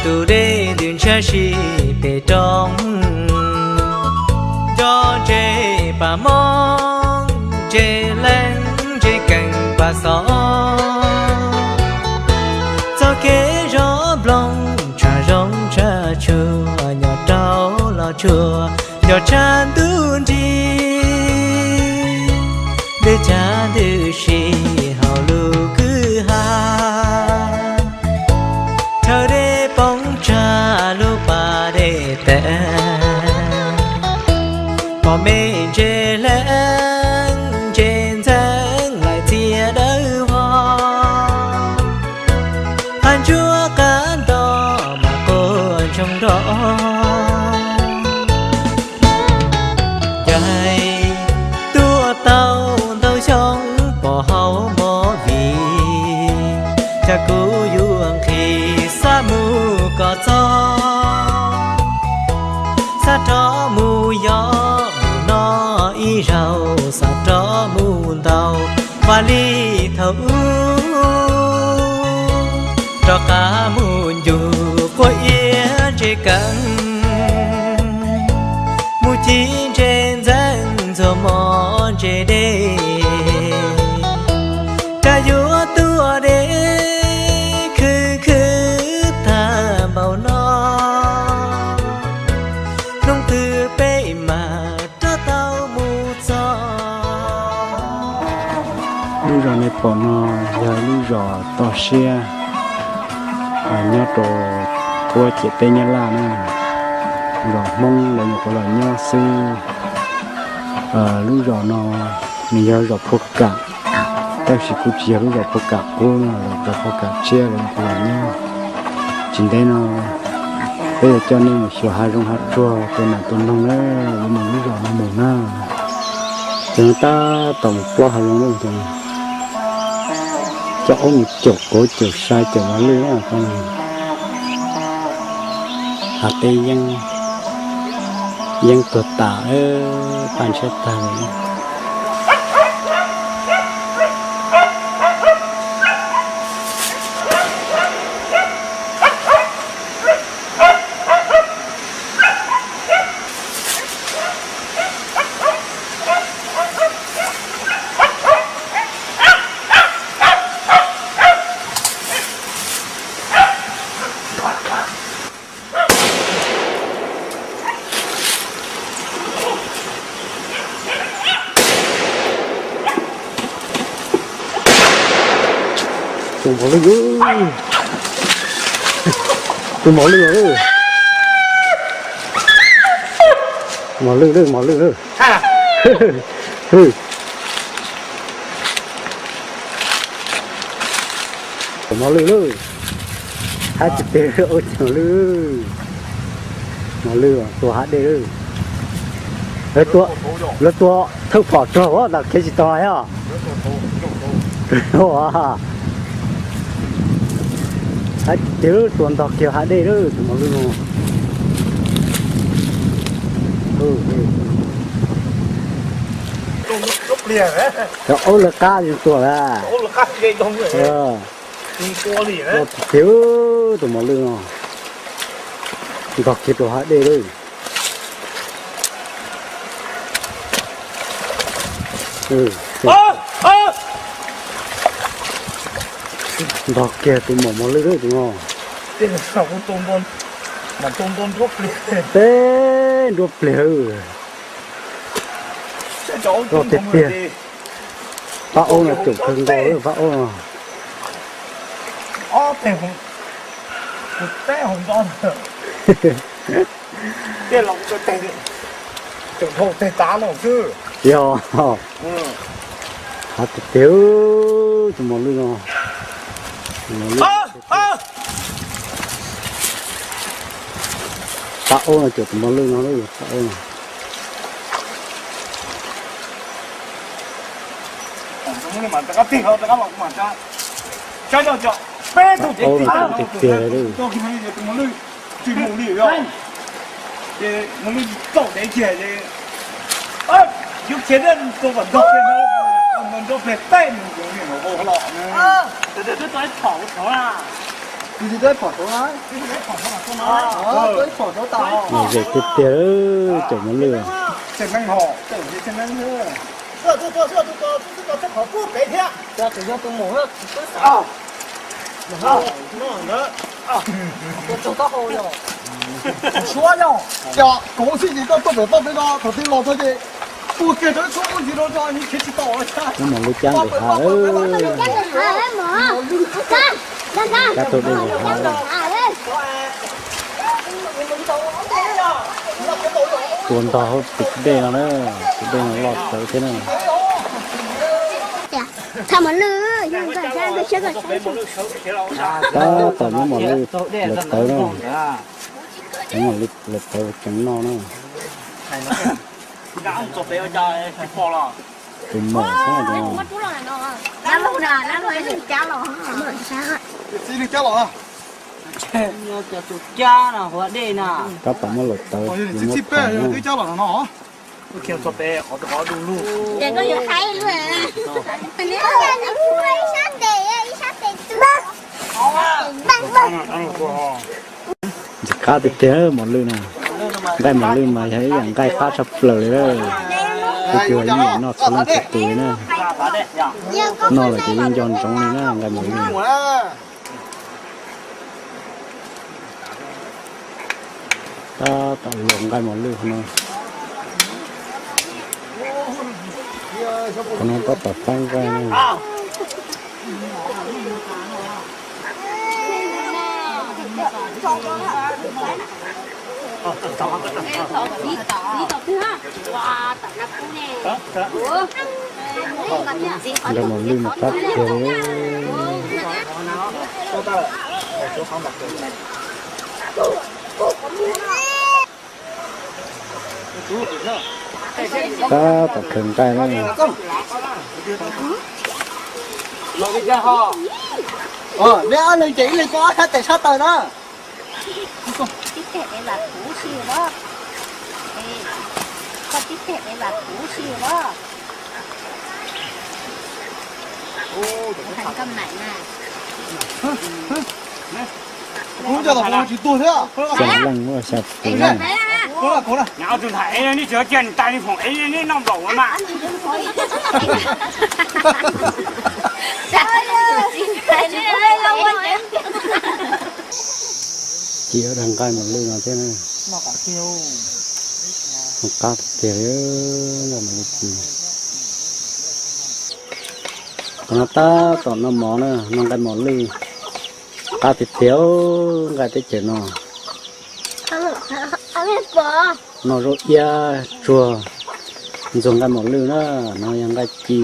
Tus dej ntws ntshiab si pem roob, nco ntses pas mob, ntses leeb ntses kees pas xov. Txoj kev zov nplooj tshaj zoo tshaj tshua, nyob rau los tsuag nco tshaj ntuj nrig. Dej caj ntws si hauv lub kwj ha, rhawv dej poob tsag lub pas dej tes. Pom me ntses leeb ntses ntxeev laim txias dawb vog, qab ntsuab qab nto mas quaj ntsoog nrov. Caij tuaj tau ntau xyoo pom hauv movie, cas kuv yuav nqhis xav mus kom txog, xav rov mus yos mus noj ib zaug, xav rov mus ntaus vaj li thaum ub, rov qab mus ncug quav iab ntses kees, mus ci ntses ntxeev ntxuag mov ntses dej, rov yuav tuaj deb khwv khwv tag npaum no, hnub twg peb mam rov tau mus txog. Lub zos nej pom no yog lub zos toj siab nyob rau puab ciam teb Nyab Laj na, zos Hmoob lawv nyuam qhuav los nyob xwb. Lub zos no nws yog zos Phua Kam, tab sis kuj tsis yog lub zos Phua Kam qub no, zos Phua Kam tshiab lawv nyuam qhuav los nyob. Tsis ntev no peb yuav coj nej mus xyuas hav zoov hav tsuag tua nas tua noog na, yuav mus lub zos no mus na. Ces tab tom mus plob hav zoov lawm ces coj aub mus caum kauv caum sai caum mos lwj na. Hav teb yeeb tuag tas, paj ntshiab tag li. Tus mos lwj, tus mos lwj, mos lwj lawm, mos lwj lawm. Tus mos lwj lawm. Hab tiag tiag, tus mos lwj, mos lwj tua hav dej lawm. Lawv tua thawj phom rog ntawd khiav tsis tau os. Hab tiag, tua ntog kiag hav dej lawm tus mos lwj no. Cov aub lawv qab yeej tua lawm. Tiag tiag, tus mos lwj no ntog kiag rau hav dej lawm. Ntog kiag tus mos mos lwj lawm tus no. Teb nruab pliag. Roj tiag tiag. Pab aub no caum kawg nkaus lawm pab aub no. Yog, hav tiag tiag, tus mos lwj no. Pab aub no caum tus mos lwj no, pab aub no. Pab aub no caum tiag tiag li. Lom zem tiag tiag, caum mos lwj. Suav yog, yog kuv xij ces koj tuaj pem toj peb no, thaum twg los txog ces tua kiag rau ib khub ntxiv rau tso, khiav tsis tau. Muab mos lwj cab nqis hav lawm. Cab tuaj dej nqis hav lawm. Tua ntog hauv tus dej no na, tus dej no loj txawv thiab na. Tab tom muab mos lwj lawv tawv na, muab mos lwj lawv tawv ceev noj na. Tus maum xwb no. Tab tom muab lawv tawv, muab tawv na. Ntxim qab tiag tiag mos lwj na. Nqaij mos lwj mas yog ib yam nqaij qab tshaj plaws li lawm. Kuv cua ib yam noj txhua leej txhua tus li na. Noj los ces yeej nco ntsoov li na nqaij mos lwj. Tab tom luam nqaij mos lwj qhov no. Qhov no tab tom faib nqaij na. Nqaij mos lwj mas qab tiag li. Tab tom khaws nqaij na. Neb ob leeg ces ib leeg koj ob sab tes sab taw na. Xya leej muaj xya tus na. Neb tsis cia neb tais li foom ev neb noj nplaum mas. Ci dag nqaij mos lwj no thiab na. Qab tiag li, nqaij mos lwj ci. Qhov no tab tom noj mov na, noj nqaij mos lwj. Qab tiag tiag, nqaij teb chaws no. Noj zaub iab tsuag ntxuag nqaij mos lwj na, no yog nqaij ci,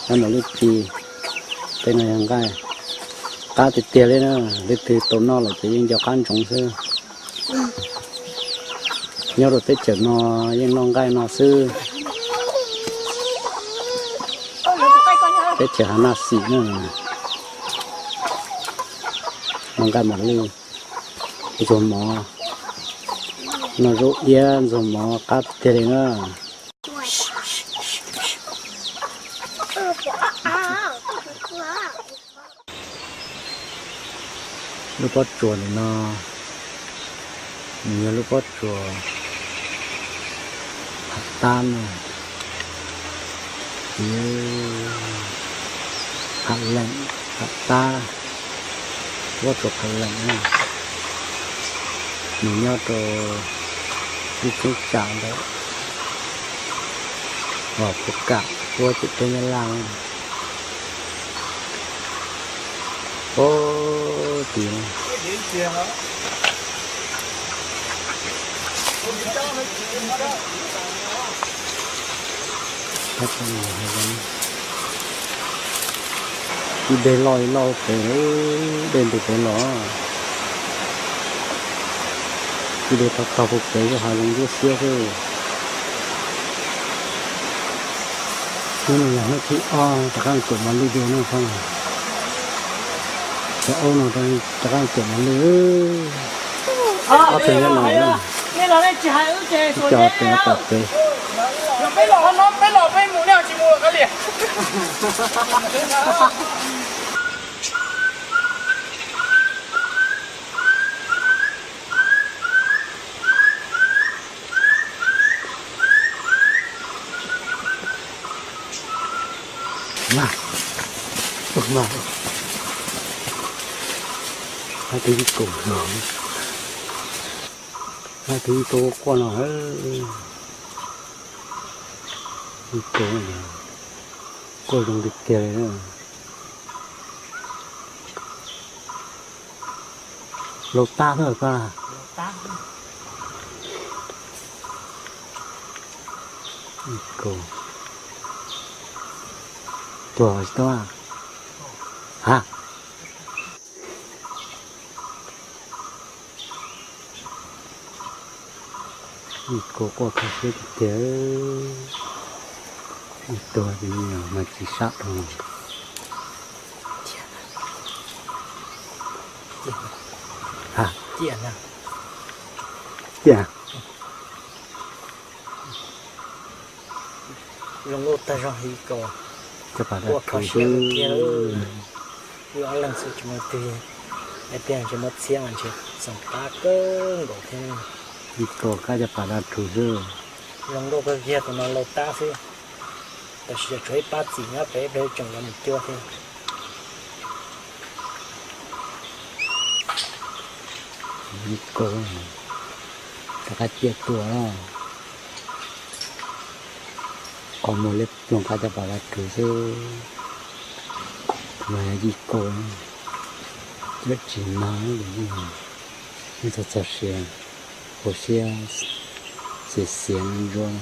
nqaij mos lwj ci. Tej no yog nqaij qab tiag tiag li na, leej twg tau noj lawm ces yeej nco qab ntsoov xwb. Nyob rau teb chaws no yeej noj nqaij no xwb. Teb chaws hav naj xim na, noj nqaij mos lwj, ntxuag mov, noj zaub iab ntxuag mov qab tiag li na. Lub pob tsuas ntawm no, nws yog lub pob tsuas Phav Tab no, ces Phav Leem, Phav Tab, pob tsuas Phav Leem na, nws nyob rau lub cheeb tsam ntawm Vaj Phuv Kam, puab ciam teb Nyab Laj. Pab tim ib dej loj ib loj pem, dej ntws pem los, ib dej tog tog puag pem, hav zoov ntsuab xiab xwb. Hnub no yog hnub thib ob rov qab cuam mos lwj dua na. Cov aub no rov qab cuam mos lwj, ob tug nyob no na. Ib co pem tom pem. Mas, mas, hais tus ib kaus no, hais tus ib kaus quaj no, ib kaus quaj zoo tiag tiag li. Laus tab xwb koj. Ib kaus tuag tsis tau a. Ha. Ib kaus quaj kho siab tiag tiag. Ib tuag mas tsis sab dhau. Ha. Ciaj. Zoo nkauj tag zog ib kaus. Quaj kho siab tiag. Wb ob leeg xwb tsis muaj twg, hais tias ntshe muab txhiab mas ntshe xeem qab kawg nkaus thiab. Ib kaus kab caj pas dab rhuv xwb. Zoo nkauj kawg kiag tus no laus tab xwb. Tam sis tshuav ib pab txim nyob pem peb tseem yuav mus cuab thiab. Ib kaus rov qab ciaj tuaj. Qhov muag liab ploog qab caj pas dab rhuv xwb. Mas yog ib kaus, yog tsis mag, yeej txog txog siav, hauv siab xiav xiav ntsuab.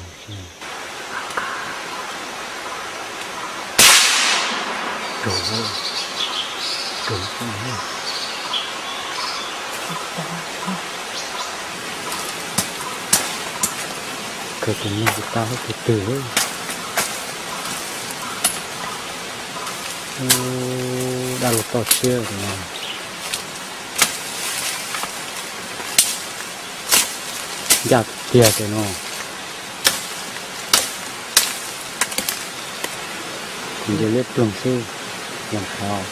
Khaws tus neeg tsis tau tus twg. Dab laug toj siab no. Ncaj tiag tiag no. Kuv nce liab ploog xwb, los qhov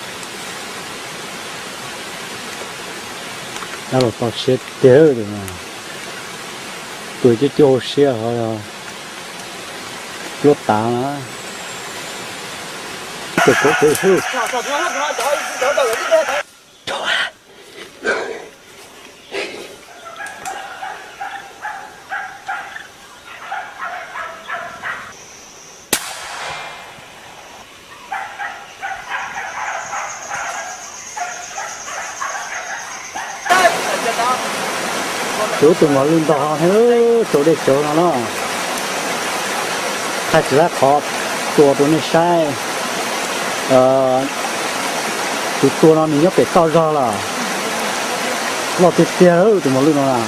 dab laug toj siab tiag tus no. Tus coj coj hauv siab ho yog luab tav na. Tus kov kov xwb. Tshuav tus mos lwj ntog ho thiab, tsau dej tsawv no na. Thaij tsis tau qhov tua rau nej saib. Tus tua no nws nyob pem toj zog lawm. Loj tiag tiag tus mos lwj no na.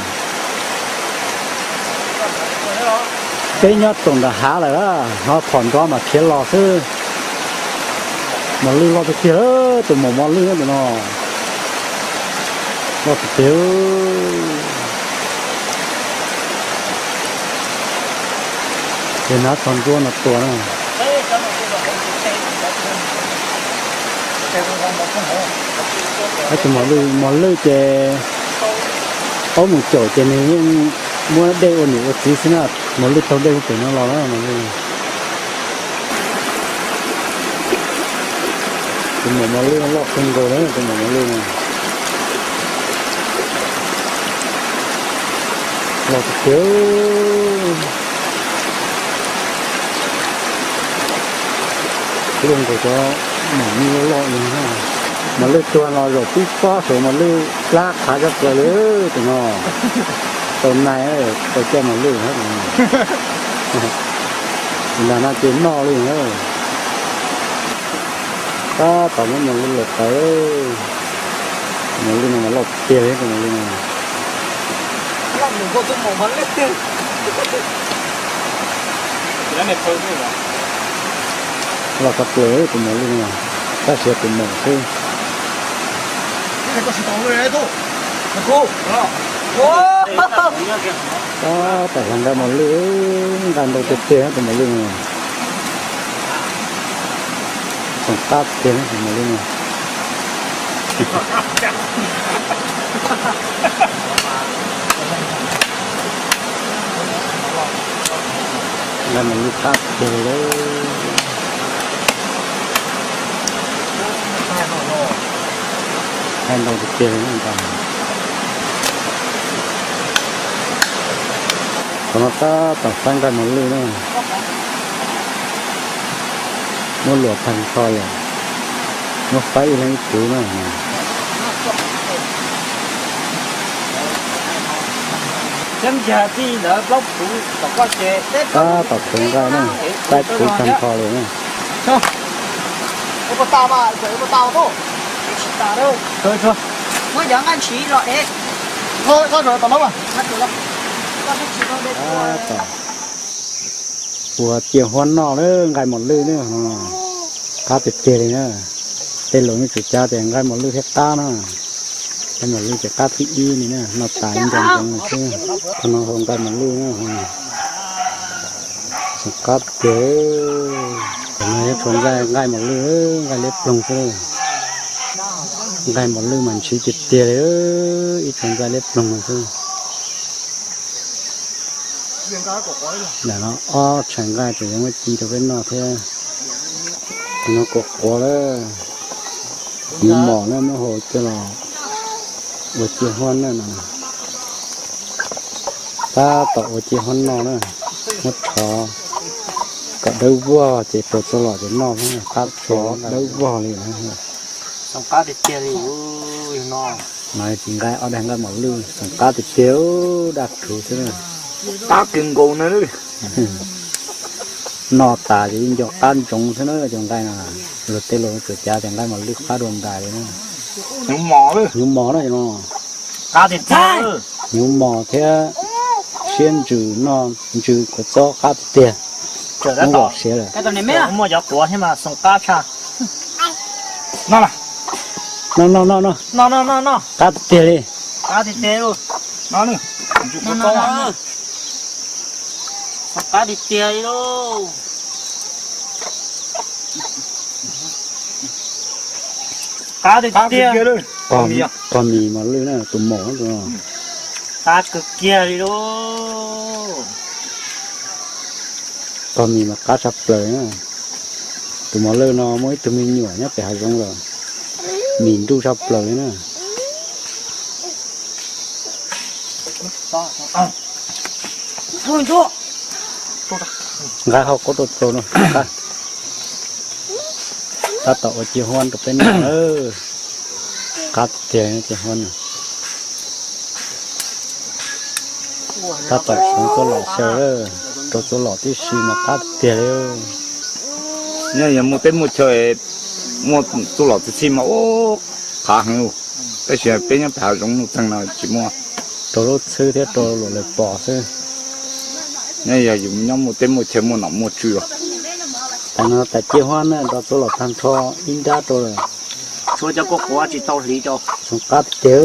Peb nyob txoom nram hav lawm, hnov phom nrov mas khiav los xwb. Mos lwj loj tiag tiag, tus maum mos lwj tus no. Loj tiag tiag. Ces hnav txog ntsuab no tua na. Tus mos lwj, mos lwj ces aub mus caum ces nws yeej muab dej ua niam ua txiv xwb na. Mos lwj taug dej pem no los na, mos lwj. Tus maum mos lwj loj kawg nkaus li, tus maum mos lwj no. Loj tiag tiag. Luaj nkaus cov maum lwj loj loj li na. Mos lwj tuag los zaum tib pob saum mos lwj plab qhav tshaj plaws li tus no. Tau nais, tau coj mos lwj na. Tus ntag no ces noj li na. Tab tom muab mos lwj los tawm. Mos lwj no mas loj tiag li tus mos lwj no. Loj tshaj plaws tus mos lwj no, tab sis tus maum xwb. Tab tom hla nqa mos lwj, nqa ntau tiag tiag tus mos lwj no. Txoom qab tiag tus mos lwj no. Nqa mos lwj qab tiag lawm. Ntau tiag tiag li na. Qhov no tab tom faib nqaij mos lwj na. Muab luam tag nrho lawm, muab faib ib leeg ib puv na. Tab tom khaws nqaij na, faib puv tag nrho lawm na. Ua ciaj huab noj lawm nqaij mos lwj na. Qab tiag tiag li na. Tej laus yeej tsuas cav tias nqaij mos lwj thiaj qab na. Nqaij mos lwj ces qab thib ib li na, noj tas ib nco ntsoov xwb. Qhov no hauv nqaij mos lwj na. Qab tiag tiag. Tam no yuav tshuav nqaij, nqaij mos lwj, nqaij liab ploog xwb. Nqaij mos lwj mas ntshiv tiag tiag li, ib tshuav nqaij liab ploog no xwb. Ntawm no ob tshais nqaij ces yuav muab ci rau peb noj thiab. Tus no quav quav lawm, nyuv mos na, muab hau coj los ua ciaj huab na no. Tab tom ua ciaj huab noj na, muab rho kom dawb vog ces rau txuas lom ces noj, tab txhov dawb vog li na. Xoom qab tiag tiag li no. Ces nqaij, ob daig nqaij mos lwj xoom qab tiag tiag, daj rhuv xwb na. Qab kawg nkaus na. Noj tas ces yeej nco qab ntsoov xwb na cov nqaij no. Luag tej laus tsuas cav tias nqaij mos lwj qab dua ntais li na. Nyuv mos na no. Nyuv mos thiab siab ntsws, noj ntsws kua txob qab tiag tiag. Muab lom siav lawm. Muaj cov quav thiab mas xoom qab tshaj. Noj, noj, noj, noj. Qab tiag tiag li. Qab tiag tiag li. Xoom qab tiag tiag li lauj. Qab tiag tiag. Qog mis mos lwj na, tus mos. Qab kawg kiag li lauj. Qog mis mas qab tshaj plaws na. Tus mos lwj no muaj ib tug me nyuam nyob pem hav zoov lawm, mis nruj tshaj plaws li na. Nqa hauv qaub rau rau no. Tab tom ua ciaj huab rau peb noj. Qab tiag ciaj huab no. Tab tom sawv txuas lom xyaw, rau txuas lom tib si mas qab tiag li. Nyob yog muaj teb muaj chaw, muaj txuas lom txi txhij mas ub, qab heev. Tab sis peb nyob pem hav zoov nuj txeeg no tsis muaj. Rau lub txhwb thiab rau luam lawv pom xwb. Nyob yog yus nyob muaj teb muaj chaw muaj nom muaj tswv. Tam no tas ciaj huab na, rau txuas lom tag nrho ib nrab rau lawm. Tshuav cov kua quav tsis tau hliv rau. Xoom qab tiag tiag.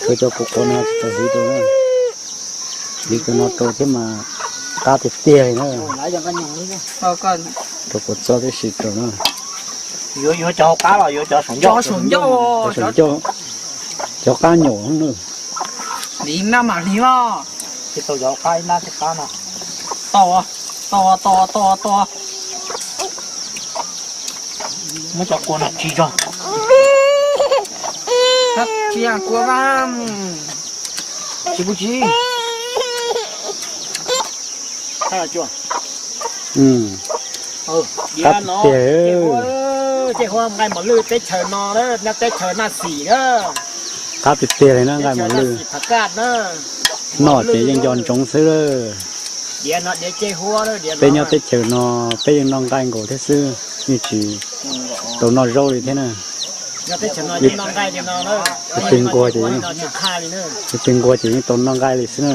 Tshuav cov kua quav no tsis tau hliv rau na. Hliv cov no rau thiab mas qab tiag tiag li na. Rau kua txob tib si rau na. Yuav cov hauv qab los yuav cov saum ncauj? Cov qab nyuam na. Hliv na mam hliv os. Tsis tau cov hauv qab, ib nrab thiab qab no. Tau, tau, tau, tau, tau. Muab cov kua no tsis tso. Tsis kua, tsis kua. Qab tiag tiag. Ciaj huab nqaij mos lwj teb chaws no, nyob teb chaws Naj Xim na. Qab tiag tiag li na nqaij mos lwj. Noj ces yeej nco ntsoov xwb. Peb nyob teb chaws no peb yeej noj nqaij nkaus thiab xwb, yeej tsis tau noj zaub li thiab na. Tus twg nquag ces, tus twg nquag ces yeej tau noj nqaij li xwb na.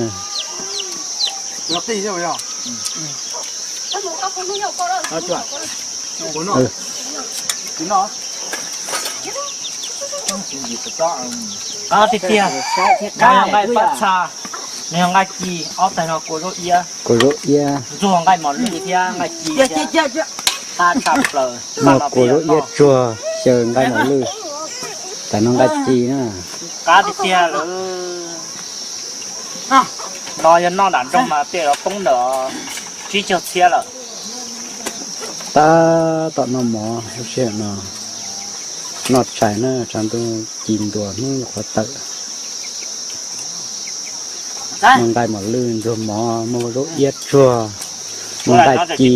Qab tiag tiag. Nws yog nqaij pab txha, nws yog nqaij ci, ob tag no kua zaub iab. Kua zaub iab. Ntxuag nqaij mos lwj thiab nqaij ci thiab. Qab tshaj plaws. Muaj kua zaub iab tsuag xyaw nqaij mos lwj. Tam no nqaij ci na. Qab tiag tiag lawm. No yog noj nram nroog mas tej zaum poob ntawm tsib caug txhiab lawm. Tab tom noj mov lub sij hawm no, noj tshais na, tshav ntuj ci ntua hnub qhuav tawm. Muaj nqaij mos lwj ntxuag mov, muaj zaub iab tsuag, muaj nqaij ci.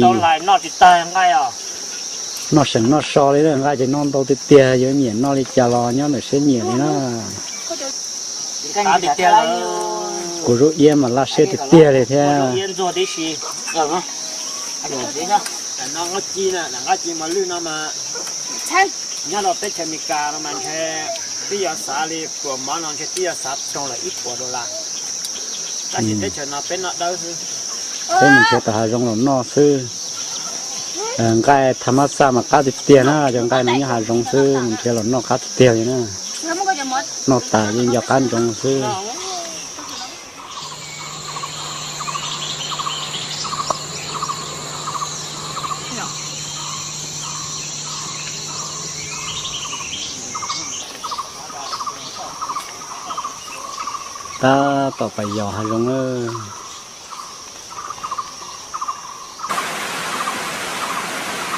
Noj seem noj so li, nqaij ces noj ntau tiag tiag, yuav nyiam noj li cas los nyob ntawm siab nyiam li na. Kuv zaub iab mas laj siab tiag tiag li thiab. Nyob rau teb chaws Amelikas no mas ntshe twb yuav xav li puas mov no ntshe twb yuav xav rau lawm ib puas dollar. Tab sis teb chaws no peb noj dawb xwb. Peb mus nrhiav tau hav zoov los noj xwb. Nqaij tha mab xaj mas qab tiag tiag na, cov nqaij no nyob hav zoov xwb, mus nrhiav los noj qab tiag tiag li na. Noj tas yeej nco qab ntsoov xwb. Tab tom pais yos hav zoov na.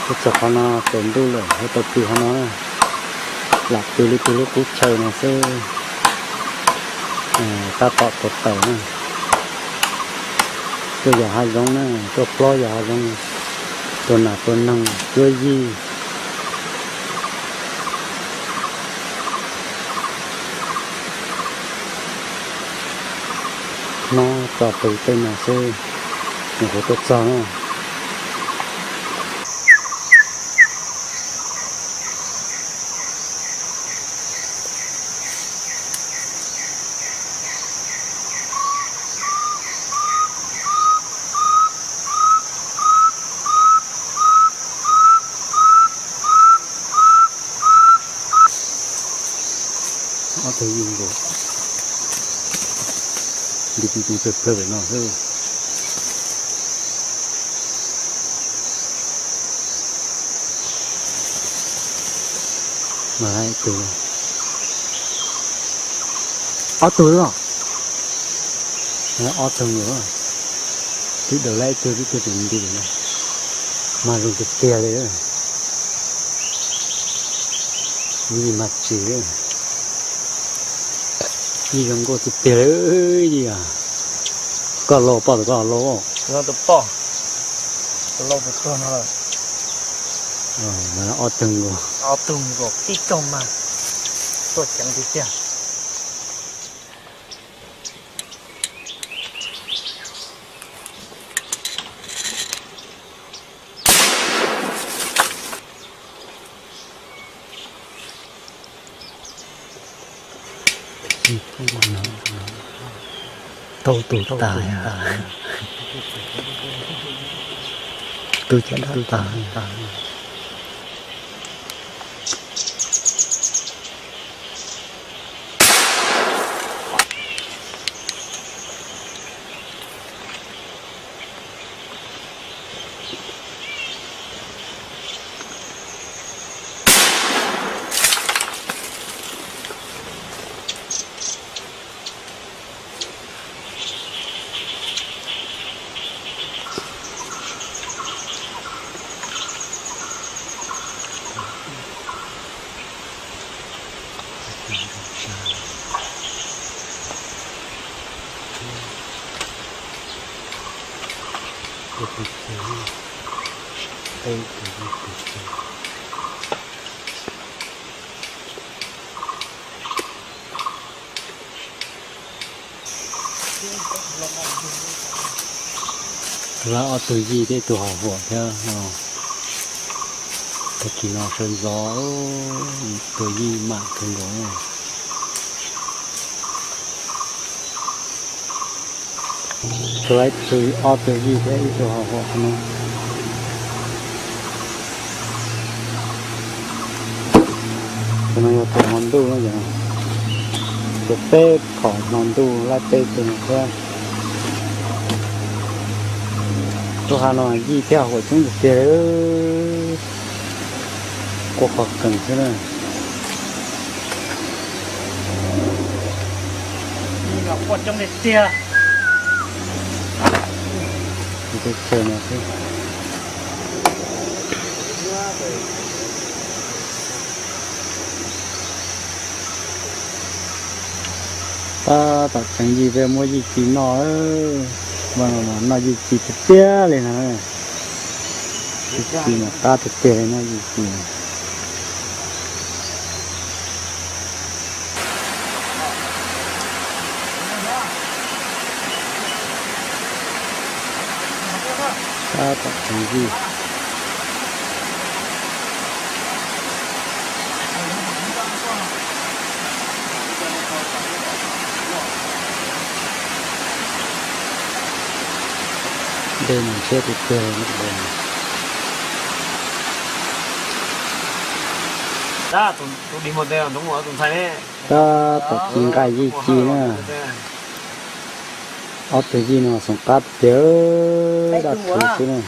Tuaj txog qhov no tsaus ntuj lawm, yuav tau pw qhov no. Lam pw li pw lub qub chaw no xwb. Tab tom tau taws na. Tuaj yos hav zoov na, tuaj plob yos hav zoov, tua nas tua noog cuab yij. Nyob tso pw tej no xwb, nws kuv tuaj txog na. Ob tug yij nkaus, nti ti ti plawg plawg pem no xwb. Mas ib tug, ob tug los, ob tug nkaus, twb daws lawm ib tug, twb tug tseem nti na, mas zoo tiag tiag li. Yij mas tsis, yij zoo nkauj tiag tiag li. Yij, koj laus poj tus koj laus? Tus poj, tus laus tus tuag no lawm. Ob tug nkaus, ob tug nkaus tib kaug mas tuaj ceev tiag tiag. Tau tus tas, tus caj dab tas. Tus lawv ob tug yij thiab tus hom huam thiab no. Tag kis no sawv ntxov, tus yij mam kawg nkaus. Tus lawv tus ob tug yij thiab ib tug hom huam no. Tus no yog tus hmo ntuj no, tus peb phom hmo ntuj laib peb tus no thiab. Lub hav no yij thiab hom huam coob tiag tiag li, quaj qhov kees xwb na. Quaj coob tiag tiag. Teb chaws no xwb. Tab tom tseev yij peb muab yij ci noj, noj yij ci tiag tiag li no. Yij ci mas qab tiag tiag li no, yij ci. Tab tom tseev yij. Dej mas ntshiab tiag tiag li. Tab tom ci nqaij yij ci na. Ob tug yij no xoom qab tiag tiag, daj rhuv xwb na.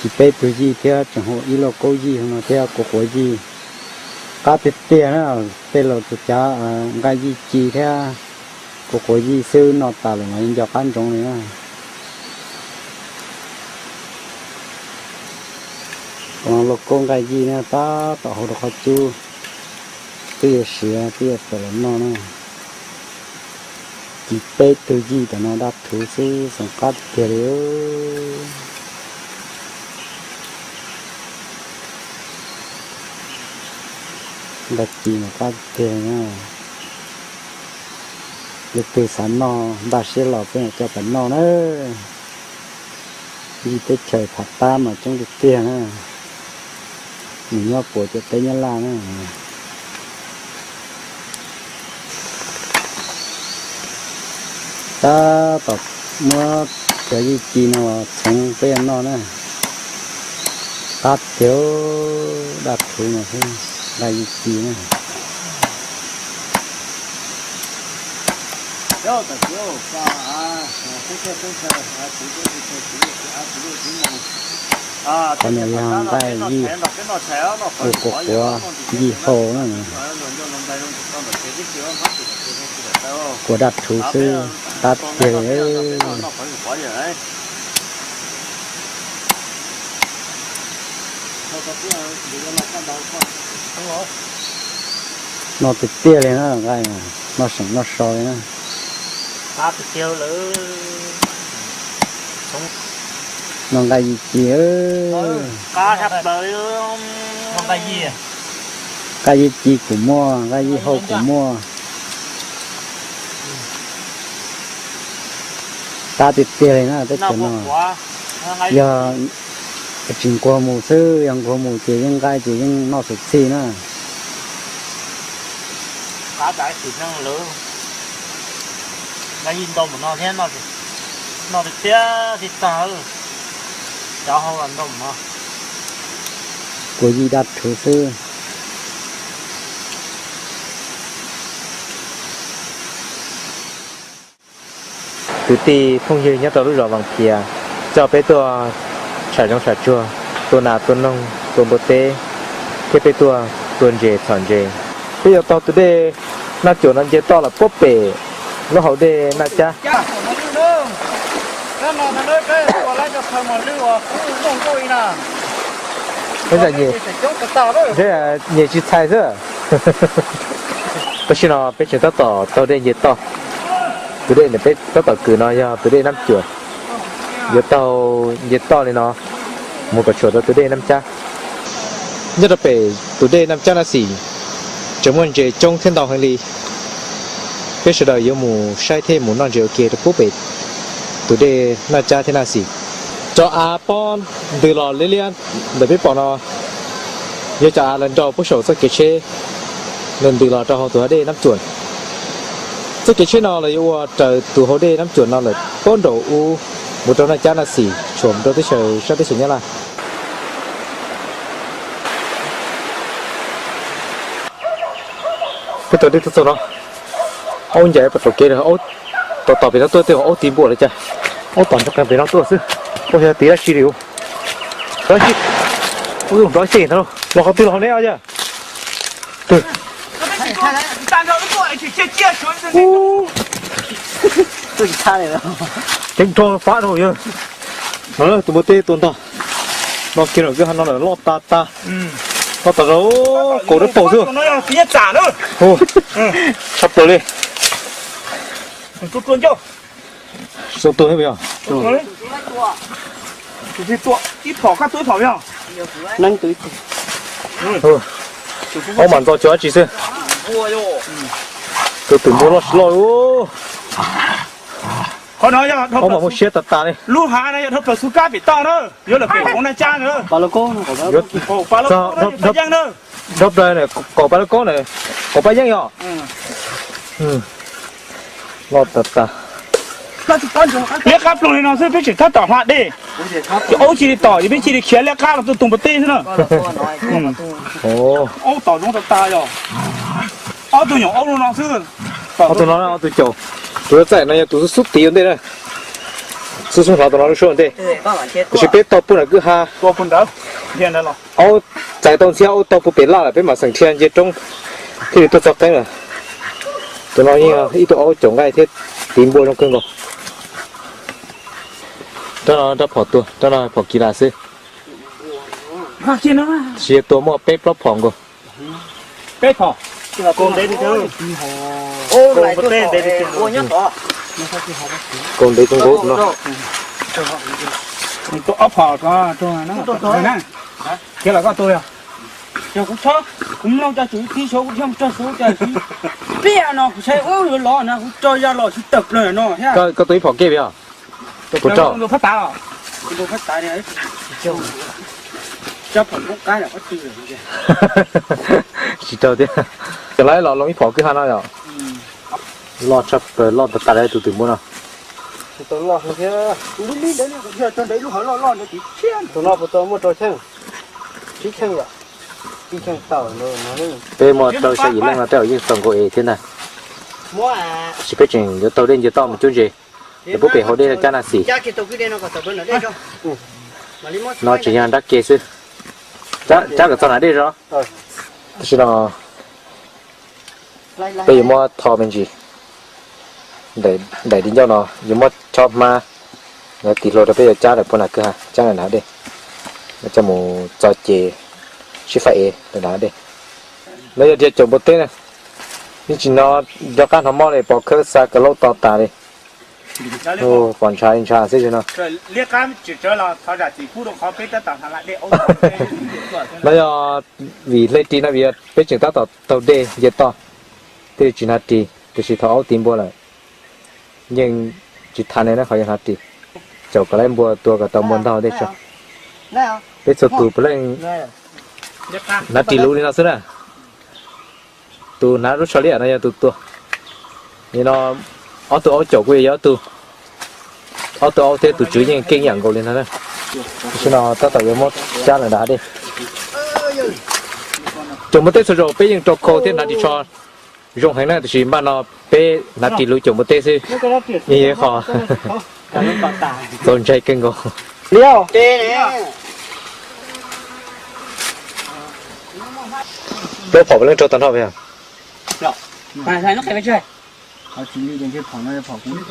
Ci peb tug yij thiab tseem hu ib lauj kaub yij no thiab kuv quav yij. Qab tiag tiag na, tej laus tus cav nqaij yij ci thiab kuv quav yij xwb noj tas lawm mas yeej nco qab ntsoov li na. Lauj kaub nqaij yij na tab tom hau rau qhov cub, twb yuav siav twb yuav tawm los noj na. Ci peb tug yij tam no daj rhuv xwb xoom qab tiag tiag li. Nqaij ci mas qab tiag tiag na. Leej twg xav noj npaj siab los peb mam coj pais noj na. Yij teb chaws Pham Tab mas coob tiag tiag na. Nws nyob puas ciam teb Nyab Laj na. Tab tom muab cov yij ci no txhoov peb noj na. Qab tiag, daj rhuv no xwb, nqaij yij ci na. Qhov no yog nqaij yij, ua quav quav yij hau na. Quav daj rhuv xwb, qab tiag li. Noj tiag tiag li na, nqaij noj seem noj so li na. Noj nqaij yij ci. Nqaij yij ci kuj muaj, nqaij yij hau kuj muaj. Qab tiag tiag li na teb chaws no. Yog tsis nquag mus xwb, yog nquag mus ces yeej nqaij ces yeej noj xwm txhij na. Nqaij yij ntau mus no thiab, noj tiag tiag tib tag, cov hau los ntau mus no. Kuv yij daj rhuv xwb. Kwv tij phooj ywg nyob rau lub zos Vaj Phias coj peb tuaj tsham zoov tsham tsuag, tua nas tua noog tua npua teb, thiab peb tuaj tua ntses txhom ntses. Peb yuav taug tus dej Naj Cuam no nce toj los puag pem lub hauv dej Naj Cab. Nyias tsis txhais xwb. Tam sim no peb tseem tab tom taug dej nce toj. Tus dej ntawm peb tab tom kwm no yog tus dej Naj Cuam. Yuav taug nce toj li no mus kom txog rau tus dej Naj Cab. Nyob rau pem tus dej Naj Cab no xim tseem muaj ntses coob thiab ntau heev li. Peb sawv daws yuav mus saib thiab mus noj ntses ua ke rau puag pem tus dej Naj Cab thiab no xim. Cov av pob ntws los liab liab ntawm peb pom no yog cov av lawv nrau puag saum txoj kev tsheb ntws los rau hauv tus dej Naj Cuam. Txoj kev tsheb no los yuav ua raws tus hauv dej Naj Cuam no lawm puag nraum ub mus rau Naj Cab no xim tshuam rau teb chaws sab teb chaws Nyab Laj. Peb taug dej tuaj txog no, aub ncaim puag tom kev, aub tom tom pem no tuaj, tej aub tiv npua li cas, aub tom ntsog qees pem no tuaj xwb, ua yog tiv dab tsi li. Nrov xyem ntag, los qhov twg los hauv neb os yawg? Ceeb nrho fab dhau yawg. No tus npua teb tua ntog. No kiag lawm, kwj ha no lawm loj tas tas. Loj tas zog, kaus dawb paug xwb. Tshaj plaws li. Tsis tau tuag thiab puas yog? Ob mas ntxo cov dab tsi xwb. Tus twm npua loj tsis loj. Ob mas muaj siab tas tas li. Lub hav no yog dhau plaws xub kab pem toj na, yuav lawm pem hauv na cab na. Dhau plaws kaum pab yeej na, kaum pab yeej yom. Loj tas tas. Liab qab ploog li no xwb peb tseem tab tom hla dej. Ces aub cia li tom ces peb cia li khiav liab qab los tuaj tus npua teb xwb na. Aub tom zoo tas tas yom. Ob tug nyuam aub no xwb. Ob tug no ob tug caum. Tus txaij no yog tus xub xub tid ua ntej na. Xub xub hlov tus no lub suab ua ntej. Tab sis peb taug puag nram kwj ha. Aub txais tau ntxhiab, aub taug puag pem laj lawm peb mam xeem dhia nce roob thiaj li tuaj txog qeeb lawm. Tus no yeej ib tug aub caum nqaij thiab tiv npua zoo kawg nkaus. Rab no rab phom tua, rab no phom kis las xwb. Tab sis tua muaj peb plaub phom nkaus. Kaus ntev kawg nkaus no. Khiav los koj tua yog. Yog kuv txhob, kuv mloog cov tswv txiv suav kuv thiaj mus tso suav cov txiv. Pliag no kuv saib ub yuav los no kuv tso ya los tsis tawm plaws no thiab. Koj tua ib phom kej yog? Puas raug? Phab tav os. Tsis raug thiab. Cov lawv los loo ib phom kwj ha no yom. Loj tshaj plaws, loj tas tas li tus twm npua no. Tus no puas tau muaj rau cheej? Tsib cheej yom. Peb muaj rau xya yim leej no tej zaum yeej txaus nkaus es thiab ntag. Tab sis peb tseem yuav taug dej nce toj mus cuab ntses, es pub pem hauv dej cab na xim. No tseem yog nrab ke xwb, cab kom txog nram dej zog. Tam sim no peb yuav muab tho me ntsis, daim di ncauj no yuav muab chob hmab, lawv tis hlua rau peb yuav cab lawm puag nram kwj ha, cab lawm nram dej, coj mus txo ces sib faib ev lawm nram dej. No yog dhia caum npua teb na, yeej tsis hnov nco qab hnov mob li, pov khawb xa kav laub to tas li. Pom ntshav li ntshav xwb no. No yog vim hle ris no vim peb tseem tab tom taug dej nce toj, thiaj li tsis hnav ris, tiam sis thaum aub tiv npua lawm yeej tsis tha ne na, qhov yeej hnav ris. Caum kom lawv npua tua kom tau npua ntog dej tso. Peb txhua tus puav leej hnav ris luv li no xwb na. Tus hnav lub tsho liab no yog tus tua. Nim no ob tug aub caum kuj yog ob tug, ob tug aub thiab tus tswv yeej keej ib yam nkaus li ntag na. Tam sim no tab tom yuav muab cab lawm nram hav dej. Caum npua teb txhua zaus peb yeej rau khau thiab hnav ris tsho zoo heev na, tiam sis npaj no peb hnav ris luv caum npua teb xwb, yeej yog qhov txaus ntshai kawg nkaus. Plaub phom puav leej raug tag nrho.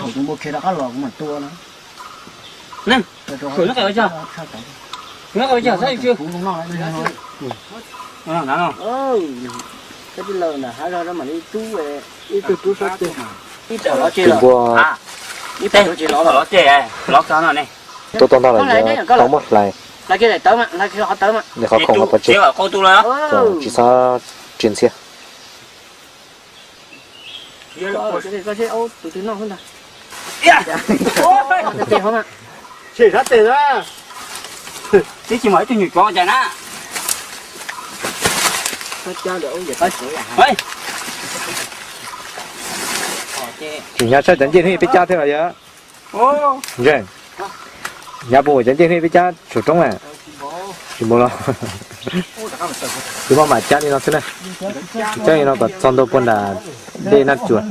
Tus npua tuaj tau ntag lawm, tau muab hlais, nws qhov khoom los pov tseg, tsis txhob ris ntxhiab. Tsis muaj ib tug nyuam tsov cas na. Tsis hnyav tshaj cov ncej hnub peb cab thiab los yog? Ntseeg, hnyav puas npaum cov ncej hnub peb cab saum roob na? Tsis npaum los. Twb maj mam cab li no xwb na. Cab li no kom txog ntua puag nram dej Naj Cuam.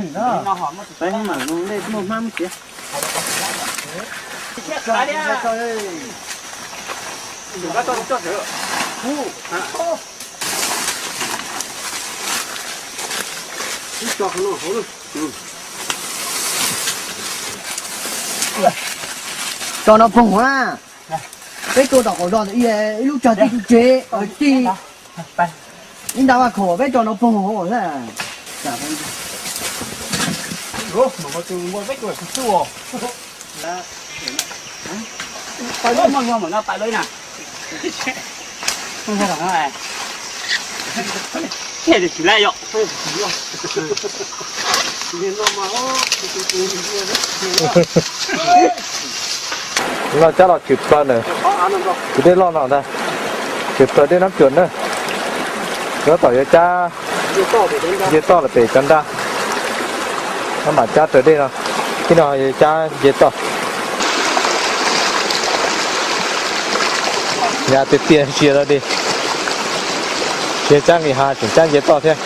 Tso no poog na. Peb tua tom qaum zos ntawd ib lub tsag tij tsev tij ib nta vaj khaum peb tso no pog hauv xwb. Loj cab los tshwm plaws na, tus dej loj no ntag, tshwm plaws dej Nab Cuam na. Tab tom yuav cab nce toj lawm pem cov nraj, maj mam cab raws dej no, thiab no yuav cab nce toj. Nyaj tiag tiag ntsia rau dig, tsis yog cab nqis hav, tseem cab nce toj thiab.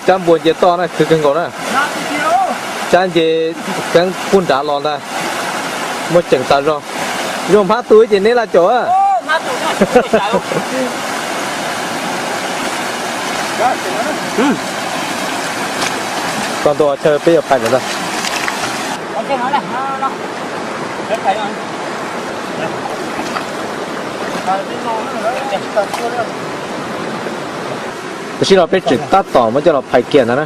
Cab npua nce toj na khwv kawg nkaus na. Cab nce keeb pub nrad los ntag, muaj ceem tas zog. Zoo hmab tu ces neb laj caum. Txog ntua chaw peb yuav phais lawm ntag. Tam sim no peb tseem tab tom muab coj los phais kiag ntag na.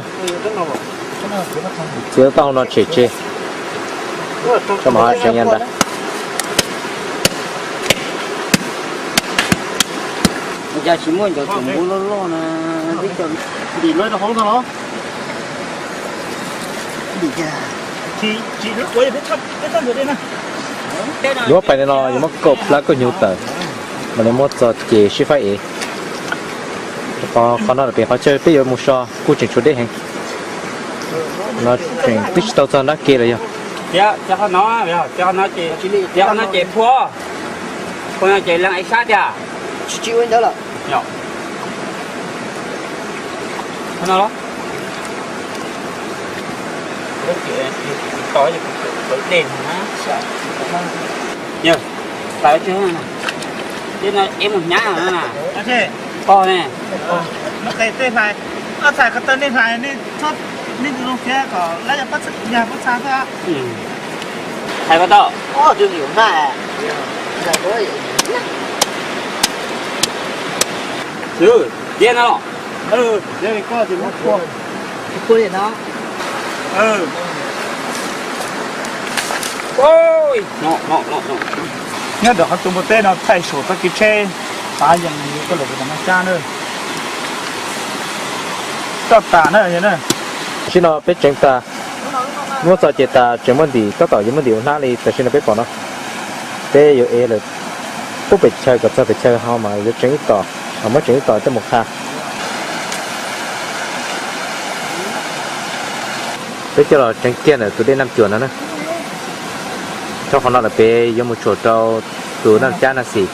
Txiav taub hau no tshem tseg, tso mam ho seev nyob ntawd. Cas tsis muaj cov tsoom npua loj loj na, twb cov ntim lawv rau hauv ntag los. Yuav pais li no yuav muab kaum plab kauj hnyuv tawm, mam li muab txog ces sib faib ev. Qhov no pem qhov chaw peb yuav mus so kuj tseem tshuav deb heev. No tseem twb tsis tau txog nrab ke los yog. Ces phua, phua no ces leej ev sab tiag. Tsis tsis ua ntawd lawm. Dej, pais tsis, dej no ev mus hnyav na. Pog ne, tej hlais, ob txhais ko taw nej hlais, nej tus zoo thiab kom lawv yog pob txha xwb. Hais ko tau. Tiab no. Nyob rau qhov tus npua teb no thaij saum txoj kev tsheb, xav yees koj lawm tus no cab na. Toj tas na. Tam sim no peb tseev tas, muab txog ces tas tseem muaj ntim, tab tom yuav muaj ntim ua hnab li tam sim no peb pom no. Peb yuav ev lawm pub pem chaw kom txog pem chaw ho mas yuav tseev ib tom, ho muab tseev ib tom coj mus qha. Peb coj los tseev kiag ntawm tus dej Naj Cuam no na. Txog qhov no lawm peb yuav mus tshuam rau tus Naj Cab no xim.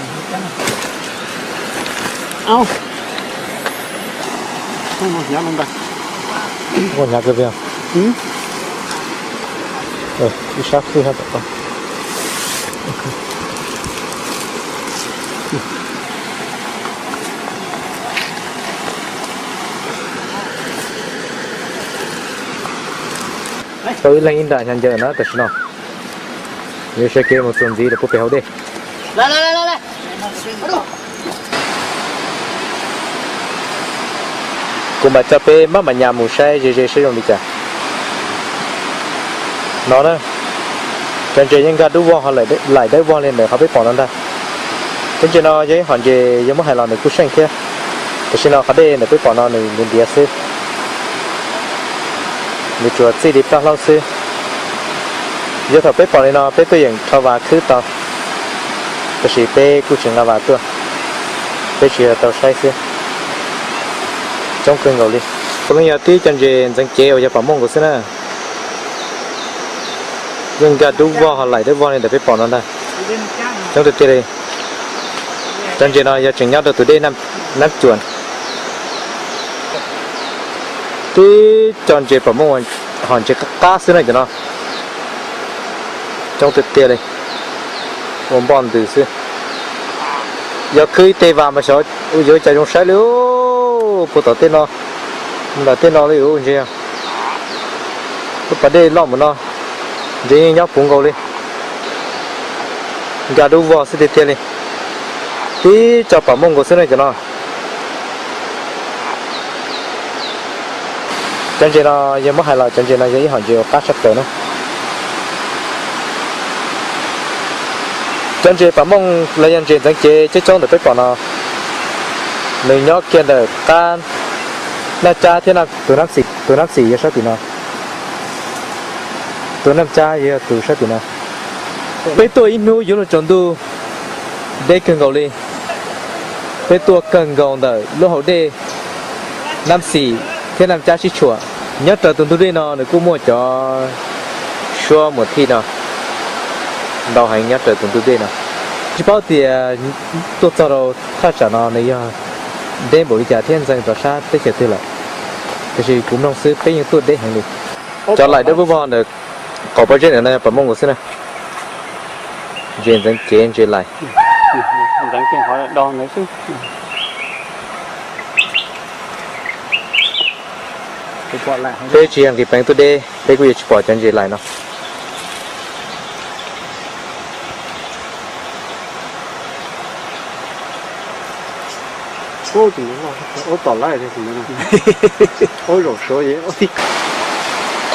Hnyav kawg, ib sab qwj hab tom. Tau ib leeg ib nra hnyav ncaws na tam sim no. Yuav sawv kev mus txuas ntxiv rau puag pem hauv dej. Kuv mam coj peb maj mam nyas mus saib ze ze saib zoo li cas. No na, cov ntses yeej nkag dub vog ho laim dawb vog li ntawm qhov peb pom no ntag. Cov ntses no yog ib hom ntses yog muab hais los nws kuj seej thiab. Tam sim no qhov dej ntawm peb pom no nws ntiav ntiav xwb, nws tsuas txij li plaj hlaub xwb. Yog thaum peb pom li no peb tuaj yeem rho vas khwb tau, tab sis peb kuj tsis nqa vas tuaj, peb tsuas yog tau saib xwb. Coob kawg nkaus li. Puav leej yog tib cov ntses ntxeev cev uas yog pom muaj nkaus xwb na. Yeej nkag dub vog ho laim dawb vog li ntawm peb pom no ntag. Coob tiag tiag li. Cov ntses no yog tseem nyob rau tus dej Nab Cuam. Tib co ntses pom muaj ho ntses qab qab xwb na cov no. Coob tiag tiag li. Ua npoj ntws xwb. Yog khwb ib teg vas mas xyov yuav cas zoo saib li. Puag tom tej no, ntawm tej no li ntses. Lub pas dej loj mus no, ntses yeej nyob puv nkaus li. Nkag dub vog xwb tiag tiag li. Tib co pam mooj nkaus xwb na cov no. Cov ntses no yog muab hais los cov ntses no yog ib hom ntses uas qab tshaj plaws na. Cov ntses pam mooj los yog ntses ntxeev cev coob coob ntawm peb pom no, nws nyob kiag ntawm qab Naj Cab thiab tus Nab Xim, tus Nab Xim yog sab tim no, tus Naj Cab yog tus sab tim no. Peb tuaj ib hnub yuav luag tsaus ntuj, deb kawg nkaus li. Peb tuaj kawg nkaus ntawm lub hauv dej Nab Xim thiab Naj Cab sib tshuam. Nyob raws tus ntug dej no nws kuj muaj cov suab muas thij no ntau heev nyob raws tus ntug dej no. Tsis paub tias tuaj txog rau thaj tsam no nws yog deb npaum li cas thiab ntxeev rov sab teb chaws twg lawm, tiam sis kuv mloog xwb peb yeej tuaj deb heev li. Cov laim dawb vog ntawm qaum pob zeb ntawm no yog pam mooj nkaus xwb na. Ntses ntxeev cev ntses laim. Peb tsis yog nqis peev tuaj deb peb kuj yuav tsis pom cov ntses laim no.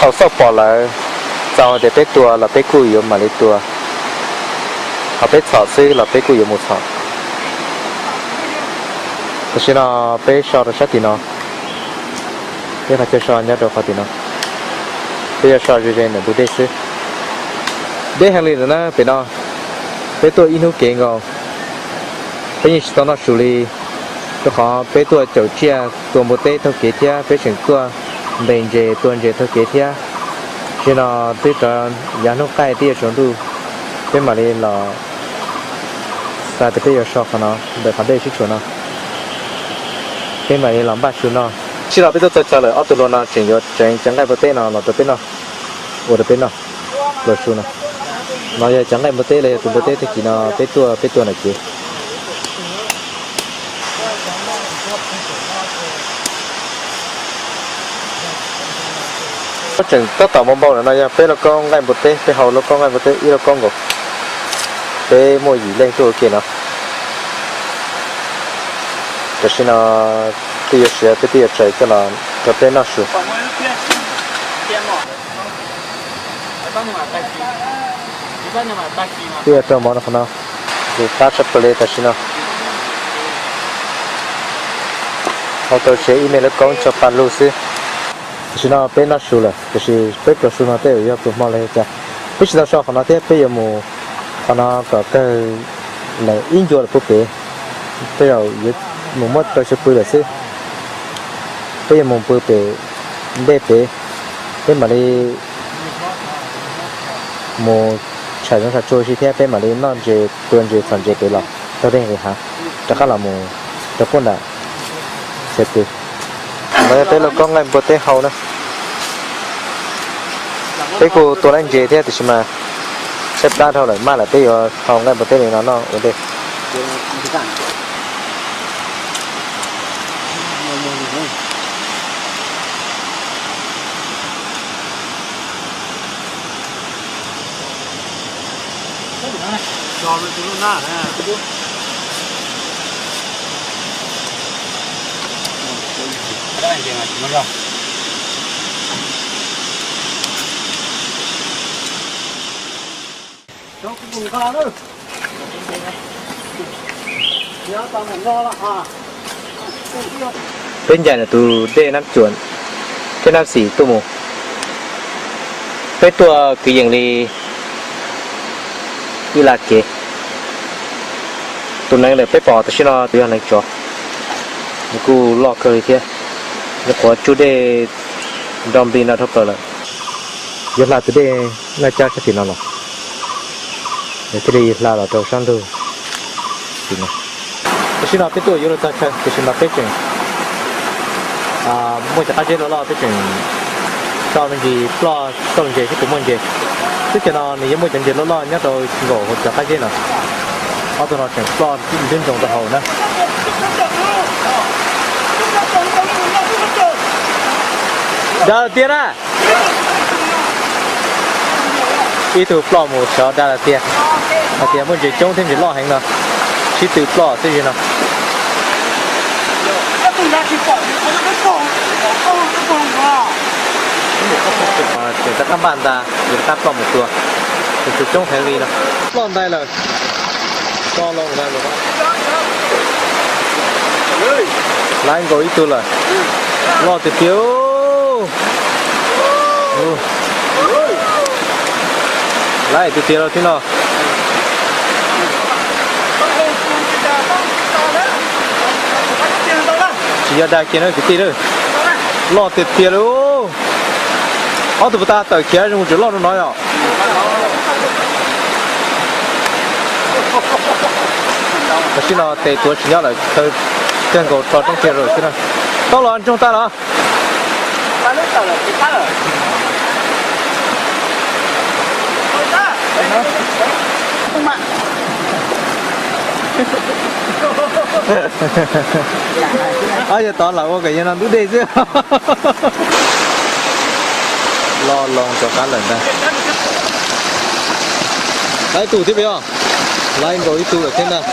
Thaum xauj pom lawm, txaus hais tias peb tua los peb kuj yuav mam li tua, ho peb txhom xwb los peb kuj yuav mus txhom. Tam sim no peb so rau sab tim no, peb qhov chaw so nyob rau qhov tim no, peb yuav so ze ze ntawm ntug dej xwb. Deb heev li ntawm na pem no, peb tuaj ib hnub kev nkaus, peb yeej tsis tau noj su li, rau qhov peb tuaj caum tsiaj tua npua teb taug kev thiab peb tseem tuaj ntes ntses tua ntses taug kev thiab. Tam sim no twb rov yav hnub qaij twb yuav tsaus ntuj, peb mam li los xav tias peb yuav so qhov no ntawm qhov dej sib tshuam no, peb mam li los npaj su noj. Tam sim no peb tuaj txog chaw lawm, ob tug hluas no tseem yuav tseev cov nqaij npua teb no los rau peb noj, ua rau peb noj, los su no. No yog cov nqaij npua teb los yog tus npua teb tag kis no peb tuaj, peb tua ntawm kev. Tseem tab tom npau npau lawm no yog peb lauj kaub nqaij npua teb, peb hau lauj kaub nqaij npua teb ib lauj kaub nkaus, peb muaj yim leej tuaj ua ke no. Tam sim no twb yuav siav, peb twb yuav tsaws coj los rau peb noj su. Twb yuav raug mov no qhov no, kuv qab sab pawg li tam sim no. Hau tau tsev ib me lauj kaub tso pa lug xwb. Tam sim no peb noj su lawm, tiam sis peb pluas su no tej zaum yog pluas hmo los yog cas. Peb tsis tau so qhov no thiab, peb yuav mus qhov no kom kawg lawm ib ncua lawm puag pem, tej zaum yuav mus muab rau xyaw pw lawm xwb. Peb yuav mus pw pem ntej pem, peb mam li mus tsham zoov tsham tsuag si thiab peb mam li noj ntses tua ntses txhom ntses pem los taug dej nqis hav rov qab los mus rau puag nram xyaw pw. No yog peb lauj kaub nqaij npua teb hau na. Peb kuj tua laib ntses thiab tiam sis mas tshaib plab dhau lawm, maj lawm peb yuav hau nqaij npua teb li no noj ua ntej. Peb ncaim ntawm tus dej Nab Cuam thiab Nab Xim tuaj mus. Peb tuaj kwv yees li ib laj kev. Tus neev ntawm peb pom tam sim no tus yog neev tsov, nws kuj loj kawg li thiab. Nws qhuav tsuj dej nro nplig no dhau plaws lawm. Yuav hla tus dej Naj Cab sab tim no los, nws thiaj li hla los rau sab ntug tim no. Tam sim no peb tuaj yuav luag txog chaw, tam sim no peb tseem muaj cov qab zeb loj loj, peb tseem tso me ntsis ploj txoj ntses seb puas muaj ntses. Teb chaws no nws yeej muaj cov ntses loj loj nyob rau nkaum hauv cov qab zeb no. Ob tug no tseem ploj ntub ntsoos rau hauv na. Dag tiag na. Ib tug ploj mus xyov dag tiag. Hais tias muaj ntses coob thiab ntses loj heev no, sib tw ploj xwb no. Tseem rov qab npaj ntag, yuav rov qab ploj mus tua, tus coob heev li no. Ploj ntais lawm, to loo ntag. Laib nkaus ib tug lawm, loj tiag tiag. Laib tus tiag los thiab no. Tsis yog dag kiag na kwv tij na, loj tiag tiag li. Ob tug puas tau tawm khiav zoo tseem loj rau no yom. Tam sim no tes tuav tsis nyob lawm, kawg nkaus tso roob kiag rau xwb na. Tau los ntsoog tas los. Ob yog tod lawm ua kom yog no ntub dej xwb. Loj loo rov qab lawm ntag. Laib ib tug thiab peb os. Laib nkaus ib tug lawm thiab ntag.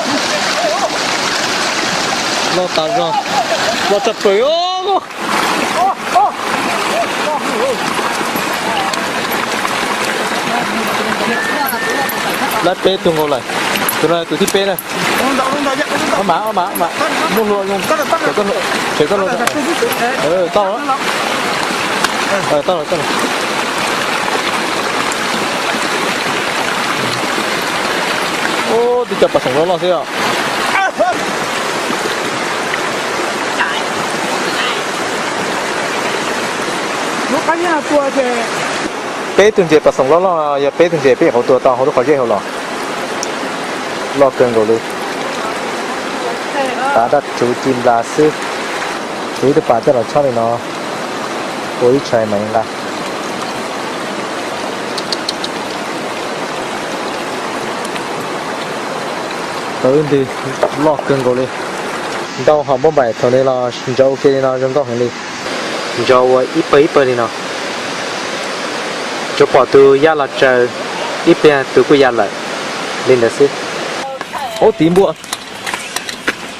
Loj tas zog, loj tshaj plaws os. Laib peb tug nkaus lawm. Tus no tus thib peb na. Ob mam, ob mam, ob mam. Muab hlua, tshem koj hlua. Tau, tau, tau. Ub, twb cov pas xoom loj loj xwb os. Peb tug ntses pas xoom loj loj, yog peb tug ntses peb nyuam qhuav tua tau hauv lub qhov zeb hauv los. Loj kawg nkaus li. Tav daj rhuv ci nplas xwb. Kuv ib tug pas coj los chob li no, ua ib tshais mas nqa. Tau ib ntwg loj kawg nkaus li. Ntau hom npauj npaim thaum li los ntsauv ua ke li no zoo nkauj heev li. Ntsauv ua ib pawg ib pawg li no. Tsuas pom tus ya los tsaws, ib pliag tus kuj ya lawm. Li ntawd xwb. Aub tiv npua,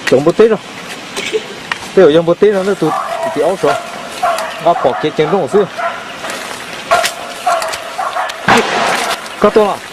cov npua teb zog. Tej zaum yog npua teb no, tus tim aub suav, nqa phom kev ceev nrooj xwb. Koj tua los?